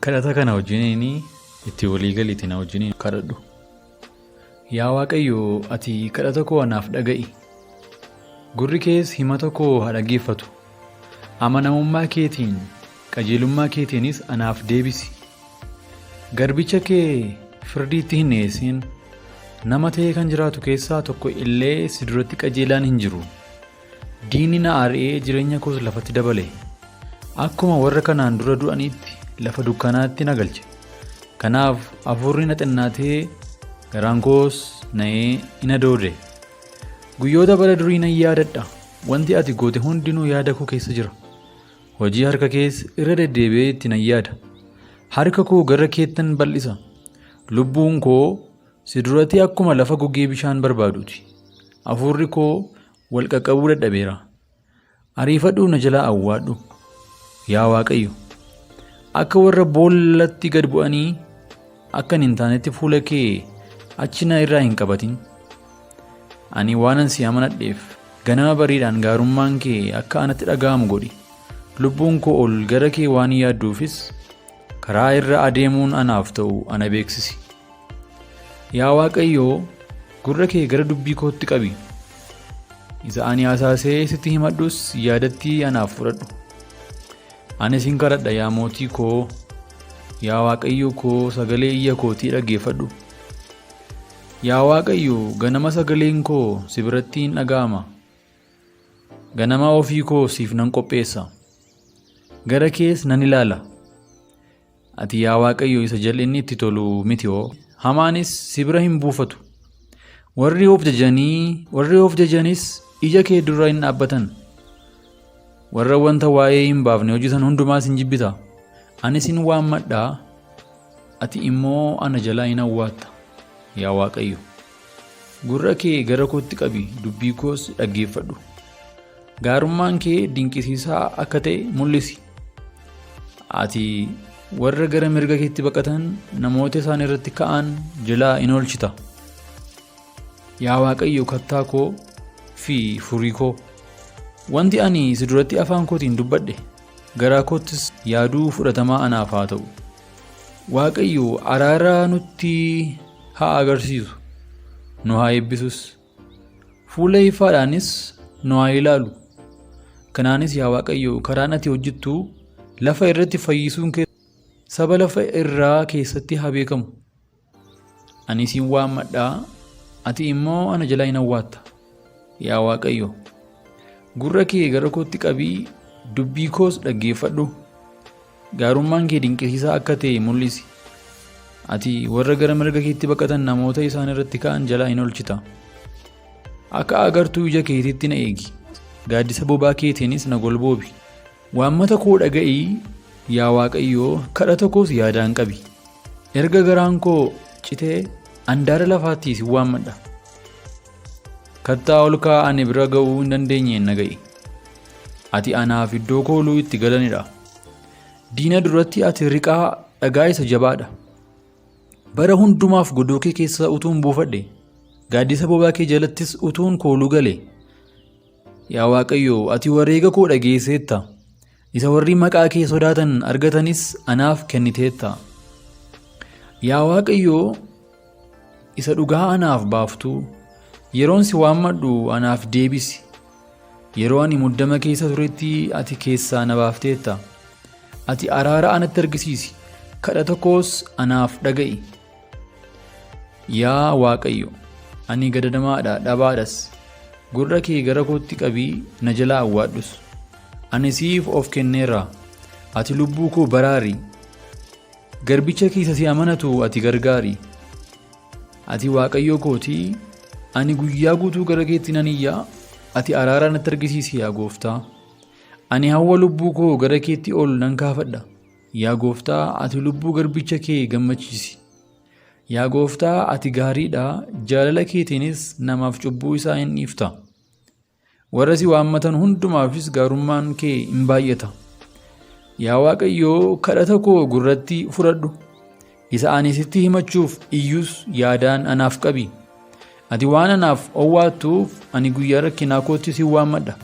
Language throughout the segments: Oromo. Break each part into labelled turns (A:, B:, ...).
A: Kadhata kana wajjiniin itti walii galiitii na wajjiniin kadhadhu. Yaa Waaqayyo, ati kadhata koo anaaf dhaga'i. Gurri kees himata koo haa dhaggeeffatu. Amanamummaa keetiin, qajeelummaa keetiinis anaaf deebisi. Garbicha kee firdiitti hin dhiyeessin. Nama ta'ee kan jiraatu keessaa tokko illee si duratti qajeelaan hin jiru. Diinni na ari'ee jireenya koos lafatti dabale. Akkuma warra kanaan dura du'aniitti lafa dukkanaatti na galche. Kanaaf hafuurri na xinnaatee garaan koos na'ee in adoode. Guyyoota bara durii nan yaadadha. Wanti ati goote hundinuu yaada koo keessa jira. Hojii harka kees irra deddeebi'ee itti nan yaada. Harka koo gara keettan bal'isa. Lubbuun koo si duratti akkuma lafa gogee bishaan barbaaduuti. Hafuurri koo wal qaqqabuu dadhabeera. Ariifadhuu na jalaa awwaadhu. Yaa Waaqayyo, akka warra boollatti gad bu'anii akka hin taanetti fuula kee achi na irraa hin qabatin. Ani waanan si amanadheef ganama bariidhaan gaarummaan kee akka anatti dhaga'amu godhi. Lubbuun koo ol gara kee waan yaadduufis karaa irra adeemuun anaaf ta'u ana beeksisi. Yaa Waaqayyo, gurra kee gara dubbii kootti qabi. Isa ani hasaasee sitti himadhus yaadatti anaaf fudhadhu. Ani sin kadhadha yaa mootii koo, yaa Waaqayyo koo sagalee iyya kootii dhaggeeffadhu. Yaa Waaqayyo, ganama sagaleen koo si biratti hin dhaga'ama. Ganama ofii koo siif nan qopheessa. Gara kees nan ilaala. Ati yaa Waaqayyo isa jal'inni itti tolu miti hoo? Hamaanis si bira hin buufatu. Warri of jajanii, warri of jajanis ija kee dura hin dhaabbatan. Warra wanta waa'ee hin baafne hojjetan hundumaas hin jibbita. Ani sin waammadha, ati immoo ana jalaa hin awwaatta. Yaa Waaqayyo, gurra kee gara kootti qabi, dubbii koos dhaggeeffadhu. Gaarummaan kee dinqisiisaa akka ta'e mul'isi. Ati warra gara mirga keetti baqatan namoota isaan irratti ka'an jalaa in oolchita. Yaa Waaqayyo kattaa koo fi furii koo, wanti ani si duratti afaan kootiin dubbadhe garaa koottis yaaduu fudhatamaa anaaf haa ta'u. Waaqayyo araara nutti haa agarsiisu, nu haa eebbisus. Fuula ifaadhaanis nu haa ilaalu. Kanaanis yaa Waaqayyo karaan ati hojjettu lafa irratti fayyisuun kee saba lafa irraa keessatti haa beekamu. Ani siin waammadha, ati immoo ana jalaa hin awwaatta. Yaa Waaqayyo, gurra kee gara kootti qabii dubbii koos dhaggeeffadhu. Gaarummaan kee dinqisiisaa akka ta'e mul'isi. Ati warra gara mirga keetti baqatan namoota isaan irratti ka'an jalaa hin oolchita. Akka agartuu ija keetiitti na eegi. Gaaddisa bobaa keetiinis na golboobi. Waammata koo dhaga'i yaa Waaqayyoo, kadhata koos yaadaan qabi. Erga garaan koo citee andaara lafaatti si waammadha. Kattaa ol ka'aa ani bira ga'uu hin dandeenyeen na ga'i. Ati anaaf iddoo kooluu itti galanidha. Diina duratti ati riqaa dhagaa isa jabaadha. Bara hundumaaf godoo kee keessa utuun buufadhe, gaaddisa bobaa kee jalattis utuun kooluu gale. Yaa Waaqayyo, ati wareega koo dhageesseetta. Isa warri maqaa kee sodaatan argatanis anaaf kenniteetta. Yaa Waaqayyo, isa dhugaa anaaf baaftu, yeroon si waammadhu anaaf deebisi. Yeroo ani muddama keessa turetti ati keessaa na baafteetta. Ati araara anatti argisiisi, kadhata koos anaaf dhaga'i. Yaa Waaqayyo, ani gadadamaadha, dhabaadhas. Gurra kee gara kootti qabii na jalaa awwaadhus. Ani siif of kenneera, ati lubbuu koo baraari. Garbicha kee isa si amanatu ati gargaari. Ati Waaqayyo kooti, ani guyyaa guutuu gara keetti nan iyya, ati araara natti argisiisi yaa gooftaa. Ani hawwa lubbuu koo gara keetti ol nan kaafadha. Yaa gooftaa, ati lubbuu garbicha kee gammachiisi. Yaa gooftaa, ati gaariidha, jaalala keetiinis namaaf cubbuu isaa hin dhiifta. Warra si waammatan hundumaafis gaarummaan kee in baay'ata. Yaa Waaqayyo, kadhata koo gurratti fudhadhu. Isa ani sitti himachuuf iyyus yaadaan anaaf qabi. Ati waan anaaf owwaattuuf ani guyyaa rakkinaa kootti si waammadha.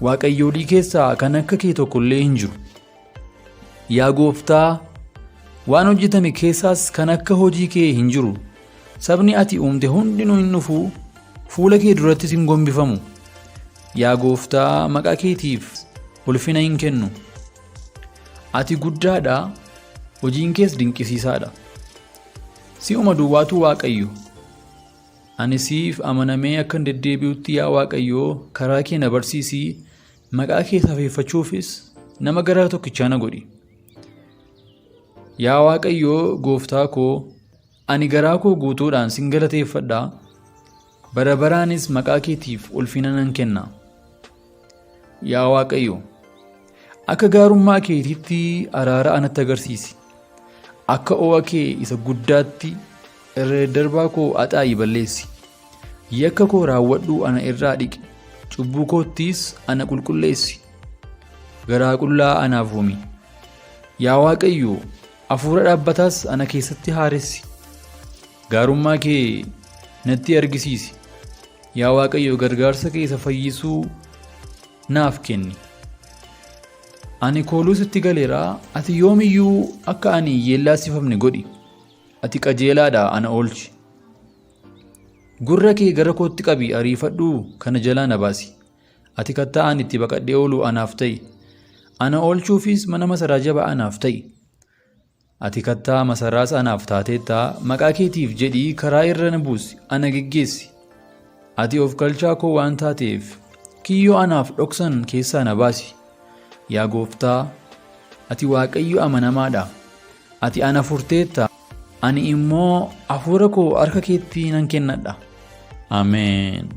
A: Waaqayyoolii keessaa kan akka kee tokko illee hin jiru. Yaa gooftaa, Waan hojjetame keessaas kan akka hojii kee hin jiru. Sabni ati uumte hundinuu hin dhufu, fuula kee durattis hin gombifamu. Yaa Gooftaa, maqaa keetiif ulfina hin kennu. Ati guddaadha, hojiin kees dinqisiisaadha. Si'uma duwwaatu Waaqayyo. Ani siif amanamee akkan deddeebi'utti yaa Waaqayyo karaa kee na barsiisi, maqaa kee safeeffachuufis nama garaa tokkichaa na godhi. Yaa Waaqayyo gooftaa koo, ani garaa koo guutuudhaan sin galateeffadha, bara baraanis maqaa keetiif ulfina nan kenna. Yaa Waaqayyo, akka gaarummaa keetiitti araara anatti agarsiisi. Akka o'a kee isa guddaatti irra daddarbaa koo haxaa'i balleessi. Yakka koo raawwadhuu ana irraa dhiqi, cubbuu koottiis ana qulqulleessi. Garaa qullaa anaaf uumi. Yaa Waaqayyo, hafuura dhaabbataas ana keessatti haaressi. Gaarummaa kee natti argisiisi. Yaa Waaqayyo, gargaarsa kee isa fayyisuu naaf kenni. Ani kooluu sitti galeera, ati yoomiyyuu akka ani hin yeellaasifamne godhi. Ati qajeelaadha, ana oolchi. Gurra kee gara kootti qabi, ariifadhuu kana jalaa na baasi. Ati kattaa ani itti baqadhee oolu anaaf ta'i. Ana oolchuufis mana masaraa jabaa anaaf ta'i. Ati kattaa masaraas anaaf taateetta, maqaa keetiif jedhii karaa irra na buusi, ana geggeessi. Ati of kalchaa koo waan taateef, kiyyoo anaaf dhoksan keessaa na baasi. Yaa Gooftaa, ati Waaqayyo amanamaa dha. Ati ana furteetta, ani immoo hafuura koo harka keetti nan kennadha. Ameen.